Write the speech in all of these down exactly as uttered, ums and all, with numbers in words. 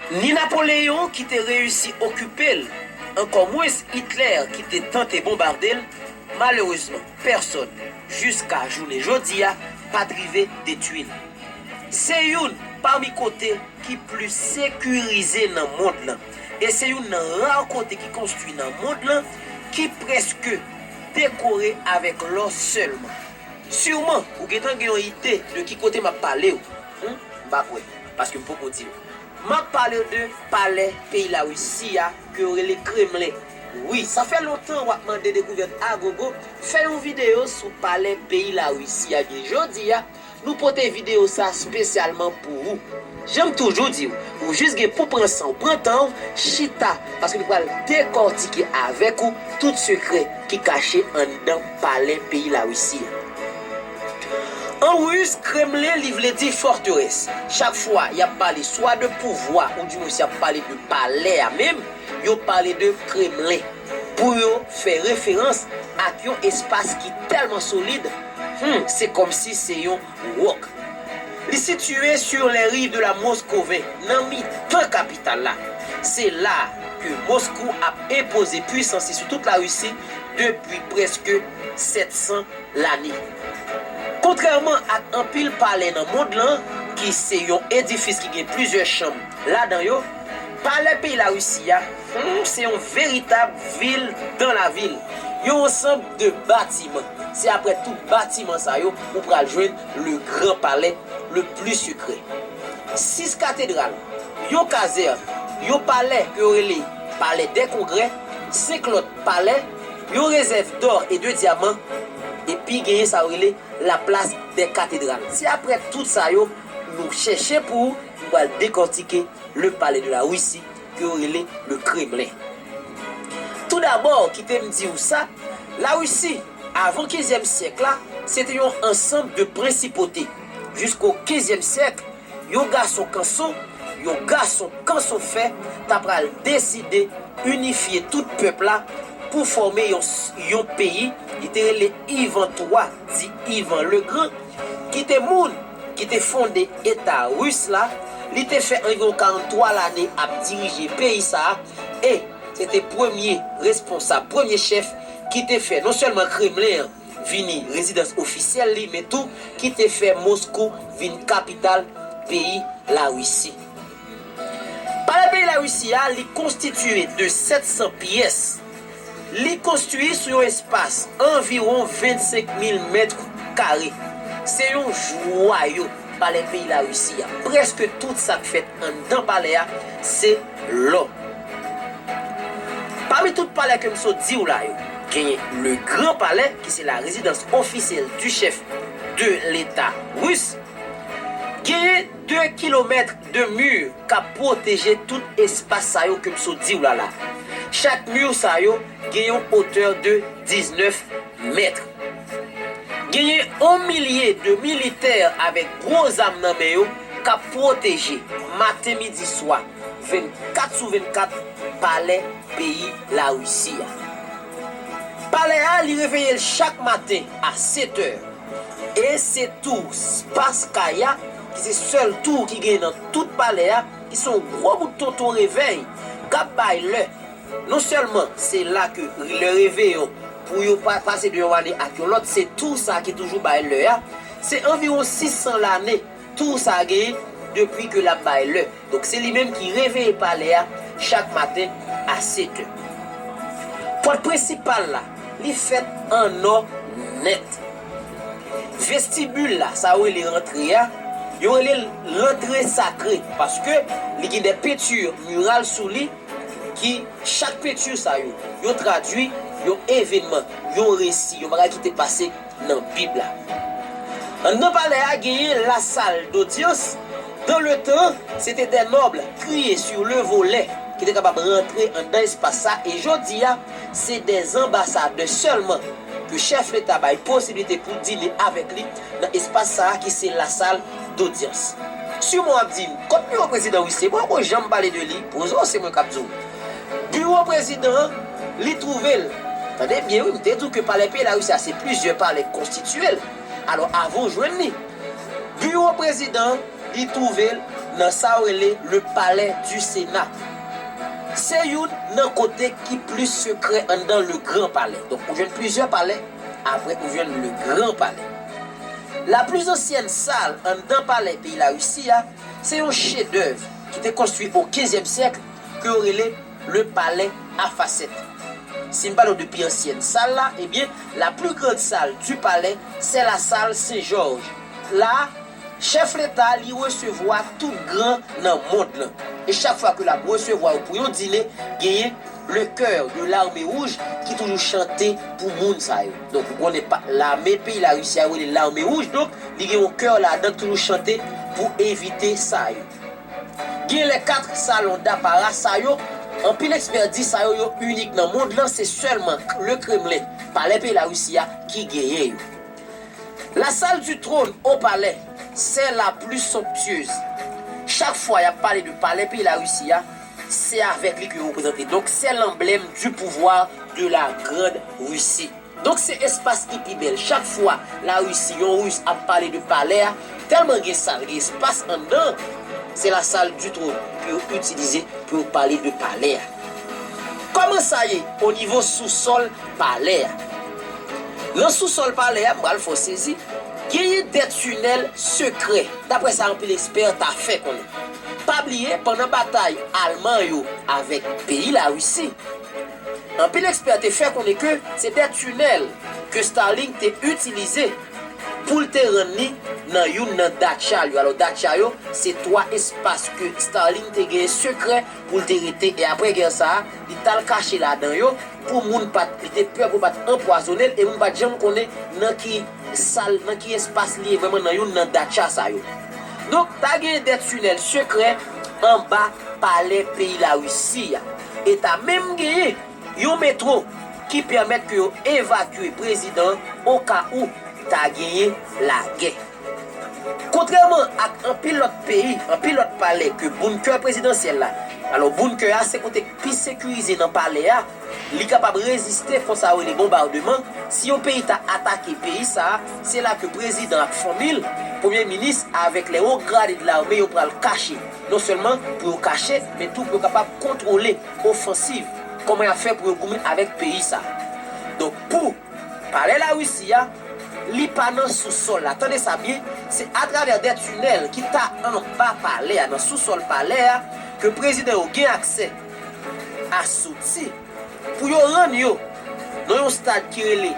Ni Napoleyon ki te reyisi okipe l, ankò mwens Hitler ki te tante bonbade l, malerezman, pèsòn, jiska jounen jodi a, pa t rive detwi l. Se youn pami kote ki plis sekirize nan mond lan, e se youn nan ra kote ki konstwi nan mond lan ki prèske dekore avèk lò sèlman. Siman, ou gentan gen yon ide de ki kote m ap pale w. Hmm? M pa kwè, paske m poko di w. M ap pale w de palè peyi Larisi a, ke yo rele Kremlen. Wi, sa fè lontan w ap mande Dekouvèt Agogo fè yon videyo sou palè peyi Larisi a. Ebyen, jodi a, nou pote videyo sa espesyalman pou ou. Jan m toujou di w, ou jis gen pou pran san w, pran tan w, chita, paske nou pral dekòtike avèk ou tout sekrè ki kache anndan palè peyi Larisi a. An ris, Kremlen, li vle di fòterès. Chak fwa y ap pale swa de pouvwa, oudimwens y ap pale de palè a menm, yo pale de Kremlen pou yo fè referans ak yon espas ki tèlman solid, hmm, se kòmsi se yon wòk. Li sitiye sur les rives de la Moscovin, nan mitan kapital la. Se la ke Moskou ap enpoze pwisans li sou tout Larisi depi prèske sèt san lane. Kontrèman ak anpil palè nan mond lan, ki se yon edifis ki gen plizyè chanm ladan yo, palè peyi Larisi a, hmm, se yon veritab vil dan lavil. Yon ansanm de batiman. Se aprè tout batiman sa yo ou pral jwenn le gran palè le pli sekrè. Sis katedral, yon kazèn, yon palè ke yo rele palè dè kongrè, senk lòt palè, yon rezèv dò e de dyaman, epi genyen sa yo rele la plas dè katedral. Se aprè tout sa yo nou chèche pou ou, nou pral dekòtike le palais de la Russie ke yo rele le Kremlin. Toudabò, kite m di w sa, Larisi, avan kenzyèm syèk la, se te yon ansanm de prensipote. Jisko kenzyèm syèk, yon gason kanson, yon gason kanson fè, ta pral deside inifye tout pèp la pou fòme yon, yon peyi. Li te rele Ivan twa, di Ivan Legran, ki te moun ki te fonde Eta ris la. Li te fè anviwon karanntwa lane ap dirije peyi sa a, e se te premye responsab, premye chèf ki te fè non sèlman Kremlen an vini rezidans ofisyèl li, men tou ki te fè Moskou vin kapital peyi Larisi. Palè peyi Larisi a, li konstitiye de sèt san pyès. Li konstwi sou yon espas anviwon vennsenk mil mèt kare. Se yon jwayo, palè peyi Larisi a. Prèske tout sa k fèt anndan palè a, se lò. Pami tout palè ke m sot di w la yo, genyen le Grand Palais, ki se la résidence officielle du chef de l'État russe. Genyen de kilomèt de mur k ap pwoteje tout espas sa yo ke m sot di w la la. Chak mur sa yo gen yon hauteur de diznèf mèt. Genyen yon milye de militè avèk gwo zam nan men yo k ap pwoteje maten, midi, swa, vennkat sou vennkat palè peyi Larisi a. Palè a, li reveye l chak maten a sèt è. E se tou Spasskaya, ki se sèl tou ki gen nan tout palè a, ki se yon gwo bout tonton revèy k ap bay lè. Non sèlman se la ke lè reveyon, pou yo pa, pase de yon ane ak yon lòt, se tou sa ki toujou bay lè a. Se anviwon sis san lane tou sa a genyen depi ke l ap bay lè. Donk, se li menm ki reveye palè a chak maten a sèt è. Pòt prensipal la, li fèt an nò nèt. Vestibul la, sa yo rele rantre a, yo rele l lantre sakre, paske li gen de penti miral sou li, ki chak penti sa yo, yo tradui yon evènman, yon resi, yon bagay ki te pase nan Bib la. Anndan palè a genyen la salle d'audience. Dans le temps, se te des nobles criés sur le volet ki te kapab rantre anndan espas sa, e jodi a, se des ambassadeurs sèlman ke chèf leta bay posiblite pou dine avèk li nan espas sa a ki se la salle d'audience. Siman w ap di m, kot biwo prezidan Ris ye? Mwen poko janm pale de li, poze w, se mwen k ap di w. Biwo prezidan an, li twouve l, tande byen wi, m te di w ke palè peyi Larisi a se plizyè palè k konstitiye l. Alò, avan w jwenn li, biwo prezidan an, li twouve l nan sa yo rele le Palais du Sénat. Se youn nan kote ki plis sekrè anndan le Grand Palais. Donk, ou jwenn plizyè palè, apre ou jwenn le Grand Palais. La plus ancienne salle anndan palè peyi Larisi a, se yon chedèv ki te konstwi o kenzyèm syèk ke yo rele le Palais à facettes. Si m pale w de pi ansyèn sal la, ebyen, la plus grande salle du palais, c'est la salle Saint-Georges. La, chèf leta, li resevwa tout gran nan mond lan. E chak fwa ke l ap resevwa yo pou yon dine, genyen le chœur de l'armée rouge ki toujou chante pou moun sa yo. Donk, ou konnen pa, lame peyi Larisi a yo rele l'armée rouge, donk, li gen yon kè ladan ki toujou chante pou envite sa yo. Gen les quatre salons d'apparat, sa yo, anpil ekspè di sa yo, yo inik nan mond lan, se sèlman le Kremlin, palè peyi Larisi a, ki genyen yo. La salle du trône au palais, c'est la plus somptueuse. Chak fwa y ap pale de palè peyi Larisi a, se avèk li ke yo reprezante. Donk, c'est l'emblème du pouvoir de la Grande Russie. Donk, se espas ki pi bèl. Chak fwa Larisi, yon Ris ap pale de palè a, tèlman gen sal, gen espas anndan, se la salle du trône ke yo itilize pou yo pale de palè a. Kòman sa ye o nivo sousòl palè a? Nan sousòl palè a, m pral fè w sezi, genyen de tinèl sekrè, daprè sa anpil ekspè ta fè konnen. Pa bliye, pandan batay Alman yo avèk peyi Larisi, anpil ekspè te fè konnen ke se de tinèl ke Starlink te itilize pou l te rann li nan youn nan datcha l yo. Alò, datcha yo, se twa espas ke Starlink te genyen sekrè pou l te rete. E apre gè sa a, li t al kache ladan yo pou moun pa t, li te pè pou pa t anpwazonnen l e moun pa t janm konnen nan ki sal, nan ki espas li ye vrèman nan youn nan datcha sa yo. Donk, ta genyen de tinèl sekrè anba palè peyi Larisi a. E ta menm genyen yon metwo ki pèmèt ke yo evakye prezidan an oka ou ta genyen lagè. Kontrèman ak anpil lòt peyi, anpil lòt palè ke bunker prezidansyèl la, alò, bunker a se kote k pi sekirize nan palè a, li kapab reziste kont sa yo rele bonbademan. Si yon peyi ta atake peyi sa a, se la ke prezidan ak fanmi l, premye minis avèk les hauts gradés de l'armée yo pral kache. Non sèlman pou yo kache, men tou pou yo kapab kontwole ofansiv, kòman y ap fè pou yo goumen avèk peyi sa a. Donk, pou palè Larisi a, li pa nan sousòl la. Tande sa byen, se atravè de tinèl ki ta anba palè a, nan sousòl palè a, ke prezidan yo gen aksè a soti pou yo rann yo nan yon stad ki rele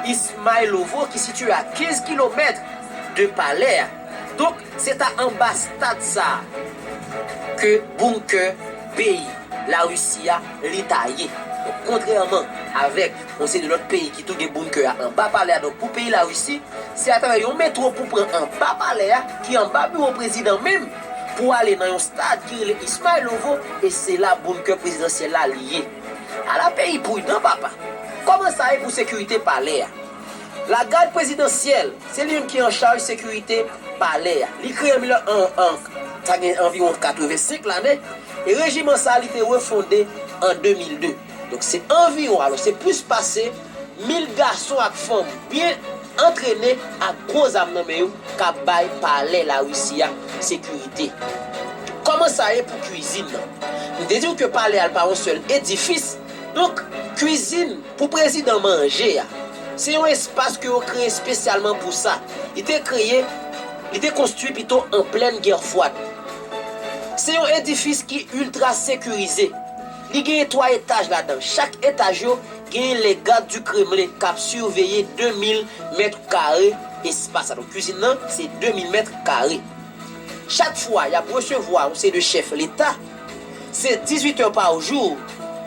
Ismailovo, ki sitiye a kenz kilomèt de palè a. Donk, se ta anba stad sa a ke bunker peyi Larisi a, li ta ye. Donk, kontrèman avèk yon seri de lòt peyi ki tou gen bunker a anba palè a, donk, pou peyi Larisi, se atravè yon metwo pou pran anba palè a, ki anba biwo prezidan menm, pou ale nan yon stad ki rele Ismailovo, e se la bunker prezidansyèl la li ye. Ala peyi pridan, papa! Kòman sa ye pou sekirite palè a? Lagad prezidansyèl, se li menm ki an chaj sekirite palè a. Li kreye an, an, sa gen anviwon katrevensenk lane, e rejiman sa a, li te refonde an de mil de. Donk, se anviwon, alò, se plis pase mil gason ak fanm byen antrene ak gwo zam nan men yo k ap bay palè Larisi a sekirite. Kòman sa ye pou kwizin nan? M te di w ke palè a, l pa yon sèl edifis. Donk, kwizin pou prezidan manje a, se yon espas ke yo kreye espesyalman pou sa. Li te kreye, li te konstwi pito an plèn gè fwad. Se yon edifis ki iltra sekirize. Li genyen twa etaj ladan. Chak etaj yo genyen les gardes du Kremlin k ap siveye de mil mèt kare espas la. Donk, kwizin nan, se de mil mèt kare. Chak fwa y ap resevwa yon seri de chèf leta, se dizuit è pa jou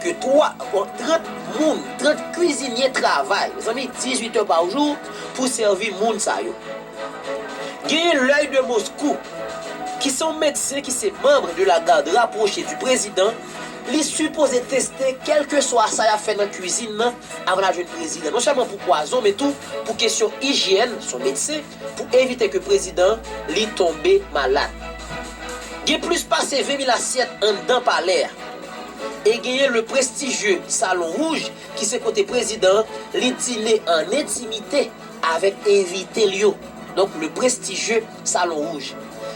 ke twa, bon, trant moun, trant kwizinye travay. Mezanmi, dizuit è pa jou pou sèvi moun sa yo. Genyen L'œil de Moscou, ki se yon medsen ki se manm de la garde rapprochée du président, li sipoze teste kèlkeswa sa y ap fè nan kwizin nan avan l al jwenn prezidan. Non sèlman pou pwazon, men tou pou kesyon ijyèn, se yon medsen, pou evite ke prezidan li tonbe malad. Gen plis pase ven mil asyèt anndan palè a. E genyen le prestijye Salon Wouj, ki se kote prezidan an, li dine an entimite avèk envite l yo. Donk, le prestijye Salon Wouj.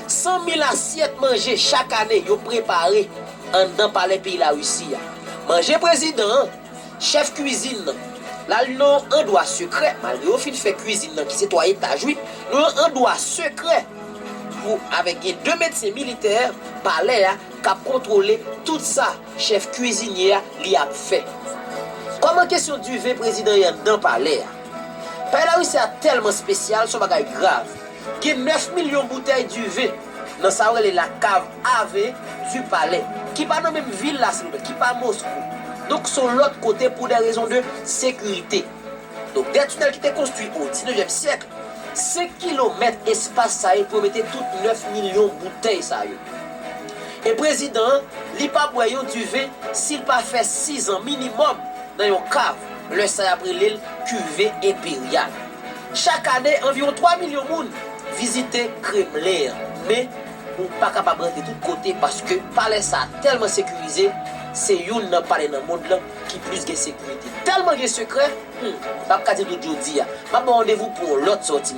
San mil asyèt manje chak ane yo prepare anndan palè peyi Larisi a. Manje prezidan an, chèf kwizin nan, l al nan yon andwa sekrè, malgre yo fin fè kwizin nan ki se twa etaj, wi, nan yon andwa sekrè pou, avèk gen de medsen militè palè a k ap kontwole tout sa chèf kwizinye a li ap fè. Kòman kesyon diven prezidan ye anndan palè a? Palè Larisi a tèlman espesyal, se yon bagay grav. Gen nèf milyon boutèy diven nan sa yo rele la cave à vin du palais, ki pa nan menm vil la, silvouplè, ki pa Moskou. Donk, se yon lòt kote pou de rezon de sekirite. Donk, de tinèl ki te konstwi o diznevyèm syèk, senk kilomèt espas sa yo pou yo mete tout nèf milyon boutèy sa yo. E prezidan an, li pa bwè yon diven si l pa fè sizan minimòm nan yon kav, lè sa y ap rele l kive enperyal. Chak ane, anviwon twa milyon moun vizite Kremlen an, men ou pa kapab rantre tout kote paske palè sa a tèlman sekirize, se youn nan palè nan mond lan ki plis gen sekirite. Tèlman gen sekrè, hmm, m p ap ka di tout jodi a. M ap ba w randevou pou yon lòt sòti.